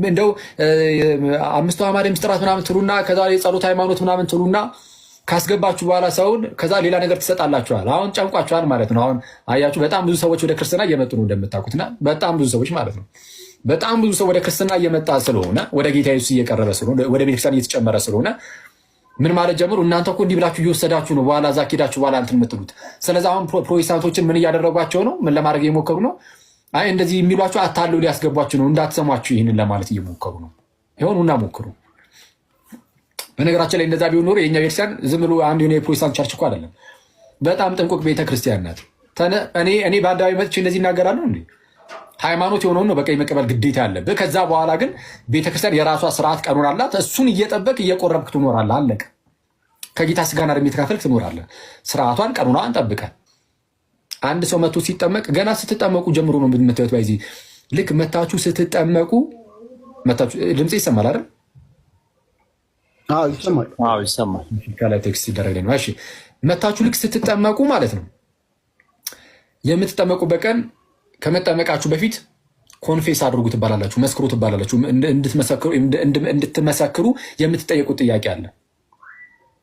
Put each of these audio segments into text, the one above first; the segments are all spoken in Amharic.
እንደው አምስቱ አዕማደ ምስጢራት ምናምን ትሉና ከዛ የጸሎት ሃይማኖት ምናምን ትሉና ካስገባችሁ በኋላ ሰውን ከዛ ሌላ ነገር ትሰጣላችኋል። አሁን ጨንቋችኋል ማለት ነው። አሁን አያችሁ፣ በጣም ብዙ ሰዎች ወደ ክርስትና እየመጡ ነው እንደምታውቁትና በጣም ብዙ ሰዎች ማለት ነው። በጣም ብዙ ሰው ወደ ክርስትና እየመጣ ስለሆነ፣ ወደ ጌታ ኢየሱስ እየቀረበ ስለሆነ፣ ወደ ቤተክርስቲያን እየተጨመረ ስለሆነ ምን ማለት ጀምሩ? እናንተ እኮ እንዲህ ብላችሁ እየወሰዳችሁ ነው፣ በኋላ እዛ ሄዳችሁ በኋላ እንትን የምትሉት። ስለዚህ አሁን ፕሮቴስታንቶችን ምን እያደረጓቸው ነው? ምን ለማድረግ እየሞከሩ ነው? አይ እንደዚህ የሚሏቸው አታለው ሊያስገቧችሁ ነው፣ እንዳትሰሟችሁ ይህንን ለማለት እየሞከሩ ነው። ይሆን ሞክሩ። በነገራችን ላይ እንደዛ ቢሆን ኖሮ የኛ ቤተክርስቲያን ዝም ብሎ አንድ የሆነ የፕሮቴስታንት church እኮ አይደለም። በጣም ጥንቁቅ ቤተክርስቲያን ናት። እኔ በአደባባይ መጥቼ እንደዚህ ይናገራሉ እንዴ? ሃይማኖት የሆነውን ነው በቃ የመቀበል ግዴታ ያለብህ። ከዛ በኋላ ግን ቤተክርስቲያን የራሷ ስርዓት ቀኖና አላት። እሱን እየጠበቅ እየቆረብክ ትኖራለህ። አለቀ። ከጌታ ስጋና ደም እየተካፈልክ ትኖራለህ። ስርዓቷን ቀኖናዋን ጠብቀህ። አንድ ሰው መቶ ሲጠመቅ ገና ስትጠመቁ ጀምሮ ነው የምታዩት። By the way ልክ መታችሁ ስትጠመቁ ድምፅ ይሰማል አይደል? ይሰማል። ይሰማል። ከላይ text ሲደረግ ነው። እሺ፣ መታችሁ ልክ ስትጠመቁ ማለት ነው። የምትጠመቁበት ቀን ከመጠመቃችሁ በፊት confess አድርጉ ትባላላችሁ፣ መስክሩ ትባላላችሁ። እንድትመሰክሩ የምትጠየቁት ጥያቄ አለ።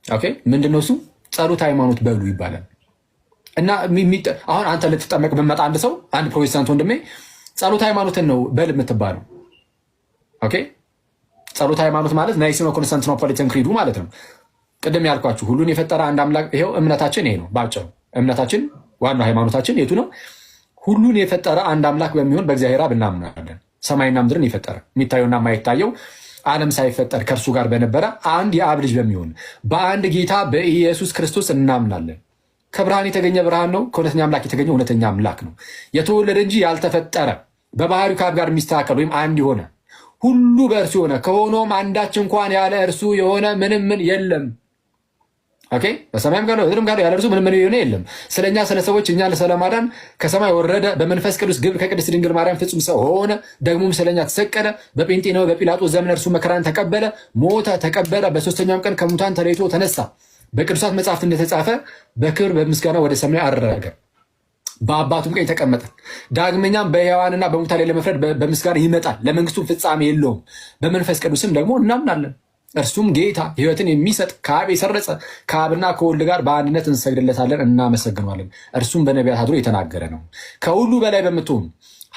Okay፣ ምንድነው እሱ? ጸሎት ሃይማኖት በሉ ይባላል። እና አሁን አንተ ልትጠመቅ ብመጣ አንድ ሰው፣ አንድ ፕሮቴስታንት ወንድሜ፣ ጸሎት ሃይማኖትን ነው በል የምትባለው። Okay፣ ጸሎት ሃይማኖት ማለት Niceno Constantinopolitan Creed ኡ ማለት ነው። ቅድም ያልኳችሁ ሁሉን የፈጠረ አንድ አምላክ፣ ይኸው እምነታችን ይሄ ነው ባጭሩ። እምነታችን ዋናው ሃይማኖታችን የቱ ነው? ሁሉን የፈጠረ አንድ አምላክ በሚሆን በእግዚአብሔር አብ እናምናለን። ሰማይና ምድርን የፈጠረ፣ የሚታየውና የማይታየው፣ ዓለም ሳይፈጠር ከእርሱ ጋር በነበረ አንድ የአብ ልጅ በሚሆን በአንድ ጌታ በኢየሱስ ክርስቶስ እናምናለን። ከብርሃን የተገኘ ብርሃን ነው፣ ከእውነተኛ አምላክ የተገኘ እውነተኛ አምላክ ነው። የተወለደ እንጂ ያልተፈጠረ፣ በባህሪው ከአብ ጋር የሚስተካከል ወይም አንድ የሆነ፣ ሁሉ በእርሱ የሆነ፣ ከሆነውም አንዳች እንኳን ያለ እርሱ የሆነ ምንም ምን የለም። Okay፣ በሰማይም ካለው በምድርም ካለው ያለ እርሱ ምንም ምን የሆነ የለም። ስለኛ ስለ ሰዎች እኛን ስለማዳን ከሰማይ ወረደ፣ በመንፈስ ቅዱስ ግብር ከቅድስት ድንግል ማርያም ፍጹም ሰው ሆነ። ደግሞም ስለኛ ተሰቀለ። በጴንጤናዊ በጲላጦስ ዘመን እርሱ መከራን ተቀበለ፣ ሞተ፣ ተቀበረ። በሶስተኛውም ቀን ከሙታን ተለይቶ ተነሳ። በቅዱሳት መጽሐፍት እንደተጻፈ በክብር በምስጋና ወደ ሰማይ አረገ፣ በአባቱም ቀኝ ተቀመጠ። ዳግመኛም በሕያዋንና በሙታን ላይ ለመፍረድ በምስጋና ይመጣል። ለመንግስቱም ፍጻሜ የለውም። በመንፈስ ቅዱስም ደግሞ እናምናለን። እርሱም ጌታ ሕይወትን የሚሰጥ፣ ከአብ የሰረጸ፣ ከአብና ከወልድ ጋር በአንድነት እንሰግድለታለን፣ እናመሰግነዋለን። እርሱም በነቢያት አድሮ የተናገረ ነው። ከሁሉ በላይ በምትሆን፣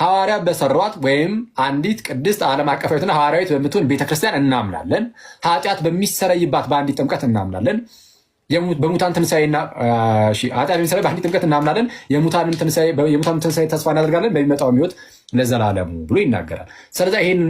ሐዋርያት በሰሯት ወይም አንዲት ቅድስት ዓለም አቀፋዊትና ሐዋርያዊት በምትሆን ቤተክርስቲያን እናምናለን። ኃጢአት በሚሰረይባት በአንዲት ጥምቀት እናምናለን። በሙታን ትንሣኤና ኃጢአት በሚሰረይ በአንዲት ጥምቀት እናምናለን። የሙታንን ትንሣኤ ተስፋ እናደርጋለን፣ በሚመጣው ሕይወት ለዘላለሙ ብሎ ይናገራል። ስለዚህ ይሄን